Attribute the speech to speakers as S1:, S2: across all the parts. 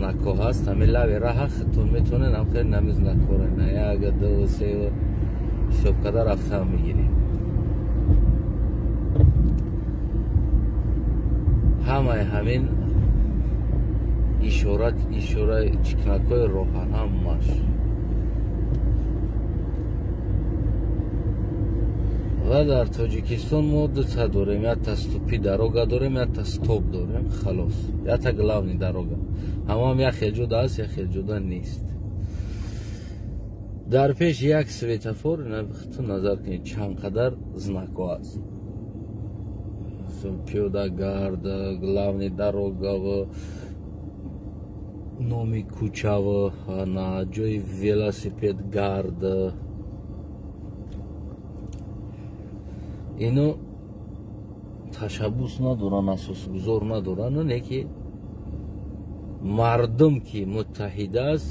S1: знакҳо ҳаст. Ҳамин лави раҳа худтон метавонед ҳам хеле нами знакҳоро на як, ду, се ҳисоб карда рафтан мегирем. Ҳамаи ҳамин ишорат, ишораи чикнакҳои роҳан ҳамаш. Ва дар Тоҷикистон мо дута дорем, якта ступи дорога дорем, якта стоп дорем, халос. Якта главный дорога. Ҳамаам як хел ҷода аст, як хел ҷода нест. Дар пеш як светофор, ту назар кунед чанд қадар знакҳо аст. Пиёдагард, главный дорога, номи кӯчава, на ҷои велосипедгард. Ино ташаббус надоранд, асосгузор надоранд, не ки мардум ки муттаҳид аст,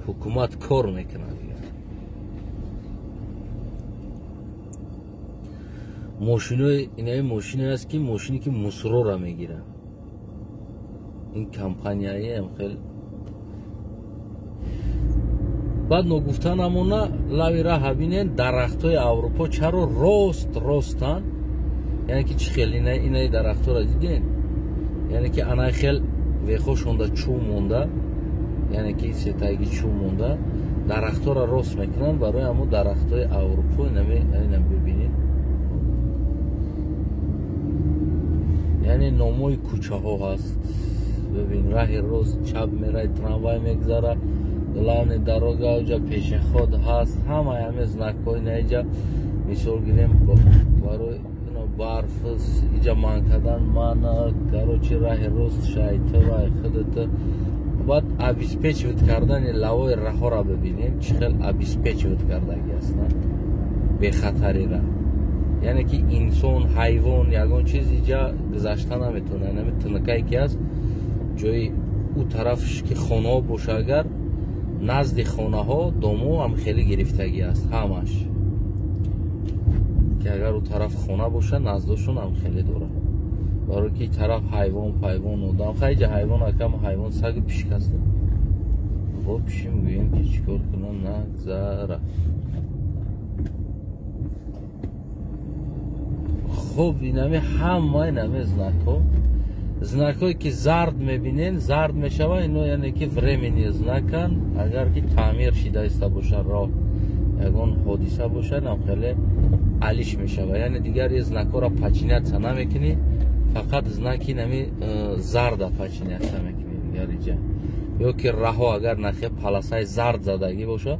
S1: ҳукумат кор мекунад. Мошинои инаи мошине аст ки мошине ки мусрора мегирад. Ин компанияи хел. Баъд ногуфта намона, лави раҳа бинен, дарахтҳои Аврупо чаро рост ростанд? Яъне ки чӣ хел инаи дарахтҳоро диден? Яъне ки анай хел вехошонда чӯб монда, яъне ки сетаги чӯб монда, дарахтҳоро рост мекунанд. Барои ҳамон дарахтҳои Аврупо ина бибинед. Яъне номои кӯчаҳо ҳаст. Бибин, раҳи рост чап мерай, трамвай мегзара, главный дорога уҷа пешеход ҳаст. Ҳамаи ҳамин знакҳои наиҷа мисол гирем барои ино барф иҷа манъ кардан, ман короче раҳи рост шайтвай худат. Баъд обеспечивать кардани лавои раҳоро бибинем, чӣ хел обеспечивать кардаги ҳастанд бехатарира. Яъне ки инсон, ҳайвон, ягон чиз иҷа гузашта наметавонад. Ҳамин тунукае ки аст, ҷои ӯ тарафш ки хонаҳо боша, агар назди хонаҳо домо ҳам хеле гирифтагӣ аст ҳамаш. Ки агар ӯ тараф хона боша, наздошон ҳам хеле дорад. Барои ки тараф ҳайвон, пайвон, одам, хайҷа ҳайвон, акам ҳайвон саги пишк аст. Бо пишим гӯем ки чӣ кор кунам, нагзара. Хуб, инами ҳама инами знакҳо, знакҳое ки зард мебинен, зард мешава, ино яъне ки временный знакан. Агар ки таъмир шида иста боша роҳ, ягон ҳодиса бошад, ҳам хеле алиш мешава. Яъне дигар е знакҳоро подчиняться намекунӣ, фақат знаки нами зарда подчиняться мекунӣ дигар иҷа. Ё ки раҳо агар нахе полосаи зард задагӣ боша,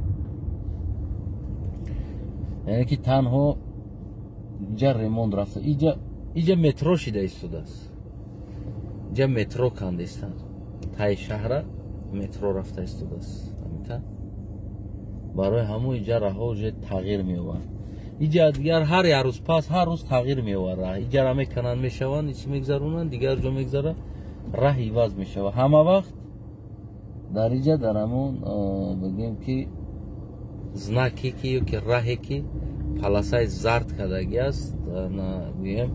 S1: яъне ки танҳо иҷа ремонт рафта, иҷа метро шида истодааст. Иҷа метро канда истанд. Таи шаҳра метро рафта истодааст. Амита барои ҳамон иҷа раҳо уже тағйир меёбад. Иҷа дигар ҳар як рӯз пас ҳар рӯз тағйир меёбад раҳ. Иҷара мекунанд, мешаванд, ис мегзаронанд, дигар ҷо мегзаранд, раҳ иваз мешавад. Ҳама вақт дар иҷа дар ҳамон бигем ки знаке ки ё ки раҳе ки полосаи зард кардагӣ аст, гӯем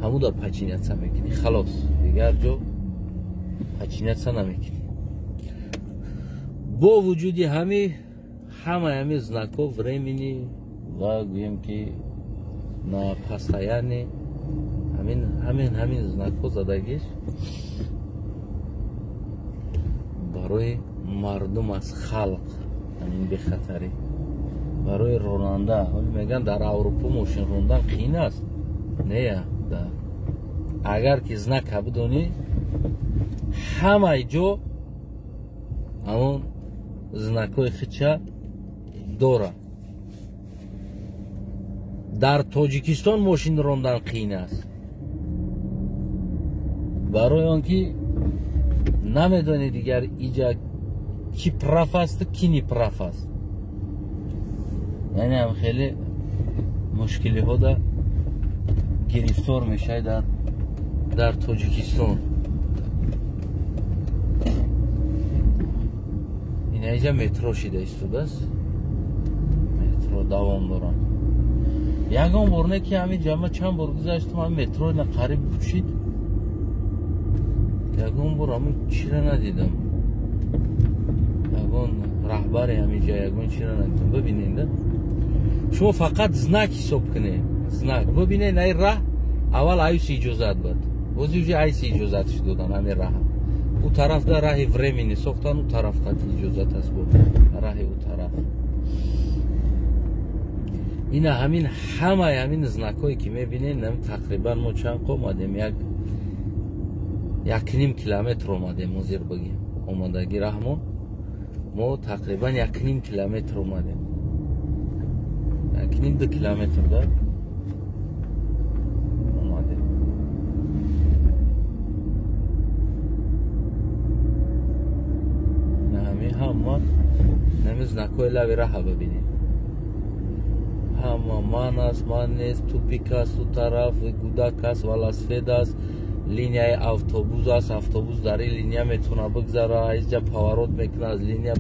S1: ҳамуда подчиняться мекунӣ, халос, дигар ҷо подчиняться намекунӣ. Бо вуҷуди ҳамаи ҳамин знакҳо времени ва гӯем ки на постоянный ҳамин знакҳо задагиш барои мардум аз халқ, ҳамин бехатарӣ барои ронанда. Ҳоло мегӯянд дар Аврупо мошин рондан қиин аст. Не, агар ки знака бидонӣ, ҳамаи ҷо ҳамон знакҳои хича дорад. Дар Тоҷикистон мошин рондан қиин аст, барои он ки намедонӣ дигар иҷа ки прав асту ки не прав аст. Яъне ҳам хеле мушкилиҳо да гирифтор мешавӣ дар Тоҷикистон. Ина иҷа метро шида истодааст, метро давом дорад. Ягон бор не ки ҳамин ҷама чанд бор гузаштам, ҳамин метро ина қариб пӯшид. Ягон бор ҳамун чира надидам, ягон раҳбари ҳамиҷа ягон чира надидам. Бибинед, шумо фақат знак ҳисоб кунед, знак бибинед. Ай раҳ аввал аюси иҷозат буд, бози уже айси иҷозатш додан ҳамин раҳа. У тарафда раҳи времени сохтан, у тараф қати иҷозат аст бо раҳи у тараф. Ина ҳамин ҳамаи ҳамин знакҳое ки мебинед, тақрибан мо чанд қа омадем, 1.5 километр омадем. Ҳозир бигем омадаги раҳмон мо тақрибан 1.5 километр омадем, 1.5-2 километр да омадем. Ина ҳамин ҳама нами знакҳои лави раҳа бибинед, ҳама ман аст, ман нест, тупик аст, у тараф гудак аст, велосипед аст, линияи автобус аст, автобус дар ин линия метавона бигзара, инҷа поворот мекунад, аз линия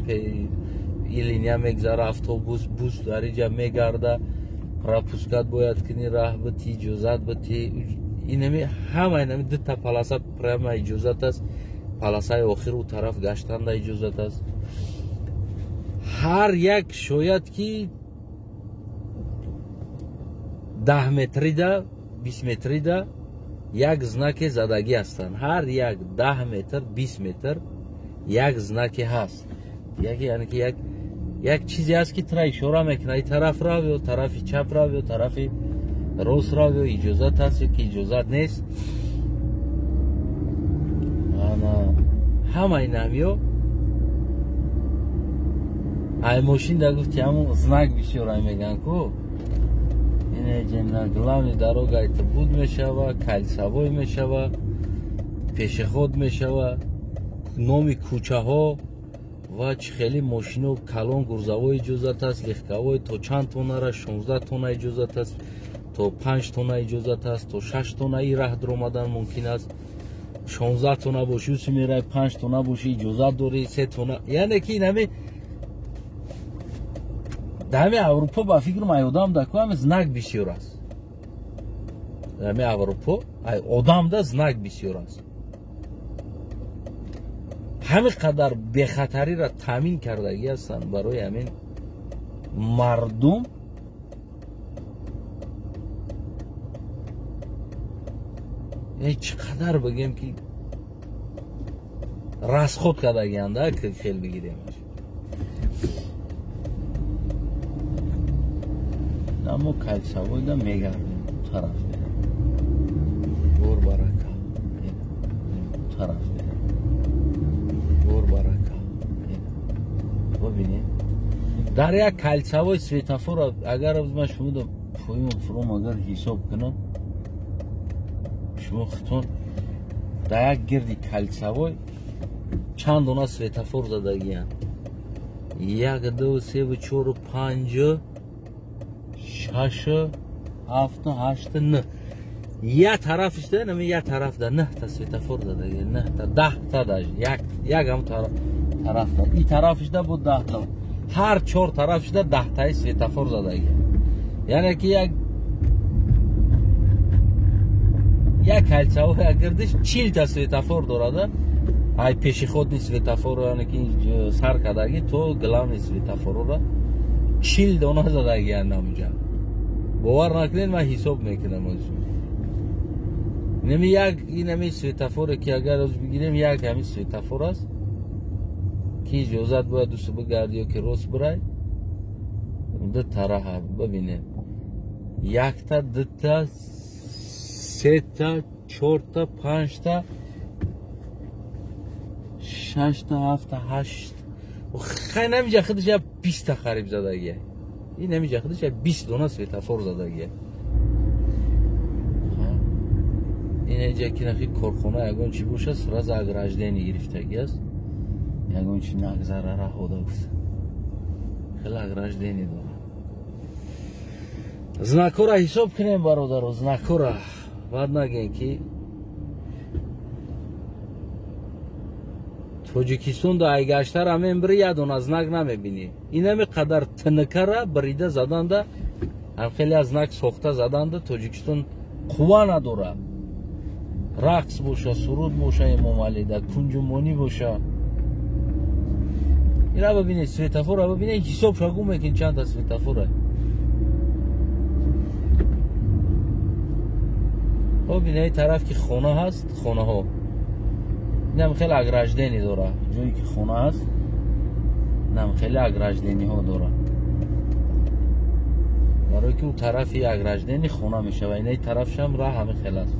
S1: ин линия мегзара автобус, бус дар инҷа мегарда, пропускат бояд кунӣ, раҳ бити, иҷозат бити. Инами ҳама инами дута полоса прямо иҷозат аст, полосаи охир у тараф гаштанда иҷозат аст. Ҳар як шояд ки 10 метрида, 20 метрида як знаке задагӣ ҳастанд. Ҳар як 10 метр, 20 метр як знаке ҳаст. Яъне ки як чизе ҳаст ки тура ишора мекунад, ин тараф рав ё тарафи чап рав ё тарафи рост рав, ё иҷозат ҳаст ё ки иҷозат нест. Ана ҳама инамиё ай мошин да гуфти ҳамон знак бисёр ай меган ку. Ине главный дорога это буд мешава, кольцевой мешава, пешеход мешава, номи кӯчаҳо ва чӣ хели мошино калон грузовой иҷозат аст, легковой то чанд тоннара, 16 тонна иҷозат аст, то 5 тонна иҷозат аст, то 6 тонна ин раҳ дуромадан мумкин аст. 16 тонна боши уси мерай, 5 тонна боши иҷозат дорӣ, 3 тонна. Яъне ки инами дар ҳами Аврупо ба фикрам ай одам да ку ҳами знак бисёр аст. Дар ҳами Аврупо ай одамда знак бисёр аст. Ҳамин қадар бехатариро таъмин кардагӣ ҳастанд барои ҳамин мардум. Чӣ қадар бигем ки расход кардагианда хел бигирем. Аммо кольцевойда мегардем, тараф мерем. Бор барака. Тараф мерем. Бор барака. Бибинед. Дар як кольцевой светофор агар ман шумо поён фуром агар ҳисоб кунам, шумо худтон дар як гирди кольцевой чанд дона светофор задагиянд? 1, 2, 3, 4, 5, 6, 7, 8, 9. Я тарафишда, нами я тарафда 9 та светофор задаги, 9 та, 10 та даже. Як ҳам тарафда. И тарафишда бу 10 та. Ҳар чор тарафишда 10 таи светофор задаги. Яъне ки як кольцевой як гирдиш 40 та светофор дорада. Ай пешеходный светофор, яъне ки сар кардаги то главный светофорро 40 дона задагиянд ҳамунҷа. Бовар накунед, ман ҳисоб мекунам озу. Инами як инами светофоре ки агар оз бигирем, як ҳамин светофор аст ки иҷозат бояд дусу бигарди ё ки рост бирай. Ду тараҳа бибинем. Якта, дута, сета, чорта, панҷта, шашта, ҳафта, ҳашт. Хай намиҷа худаш як 20 та хариб задагия. Ин намиҷа худаш як 20 дона светофор задагия. Ин инҷа ки нахи корхона ягон чи бошад, сразу ограждение гирифтагӣ аст. Ягон чи нагзара раҳода гуфта. Хеле ограждение дорад. Знакора ҳисоб кунем бародаро, знакора. Баъд нагем ки Тоҷикистонда айгаштара мембири як дона знак намебинӣ. Инами қадар тнкара бирида заданда, ҳам хеле аз знак сохта заданда Тоҷикистон қувва надорад. Рақс боша, суруд боша, Эмомалӣ да кунҷумонӣ боша. Ира бибинед, светофора бибинед, ҳисоб шагу мекунед чандта светофора. Хоб, инаи тараф ки хона ҳаст, хонаҳо. Инам хеле ограждение дора. Ҷое ки хона ҳаст, инам хеле ограждениҳо дора. Барои ки ӯ тарафи ограждени хона мешава, инаи тарафшам раҳ ҳами хел аст.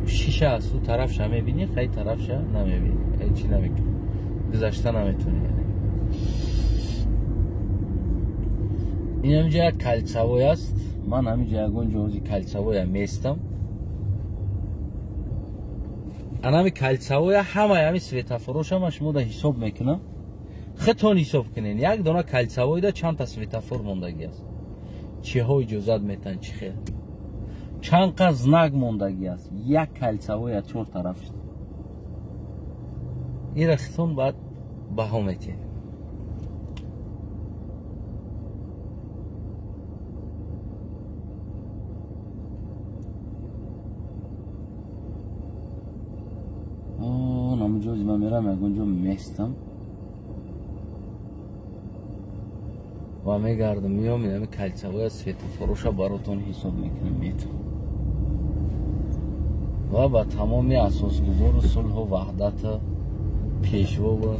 S1: Шиша аст, ӯ тарафша мебинӣ, хай тарафша намебинӣ, ҳеҷ чи намекунӣ, гузашта наметонӣ. Ин ҳаминҷа як кальцавой аст. Ман ҳаминҷа ягон ҷози кальцавоя местам. Анами кальцавоя ҳамаи ҳами светофороша ман шумо да ҳисоб мекунам. Худтон ҳисоб кунед, як дона кальцавойда чандта светофор мондагӣ аст, чиҳо иҷозат метаҳанд, чӣ хел, чанд қа знак мондагӣ аст. Як кальцавоя чор тараф. Ира худтон баъд баҳо метиҳед. Намуҷози ман мерам, ягон ҷо местам ва мегардам, меом, инами кальцавоя светофороша баротон ҳисоб мекунем, метавон. Ва ба тамоми асосгузору сулҳу ваҳдату пешвову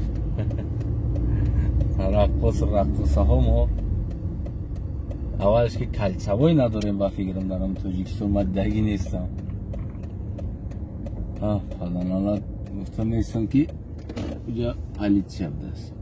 S1: раққосу раққосаҳо мо аввалш ки кальцавой надорем, ба фикрам дар Тоҷикистон ман дагӣ нестам. Паданалат гуфта местам ки уҷа полиция будааст.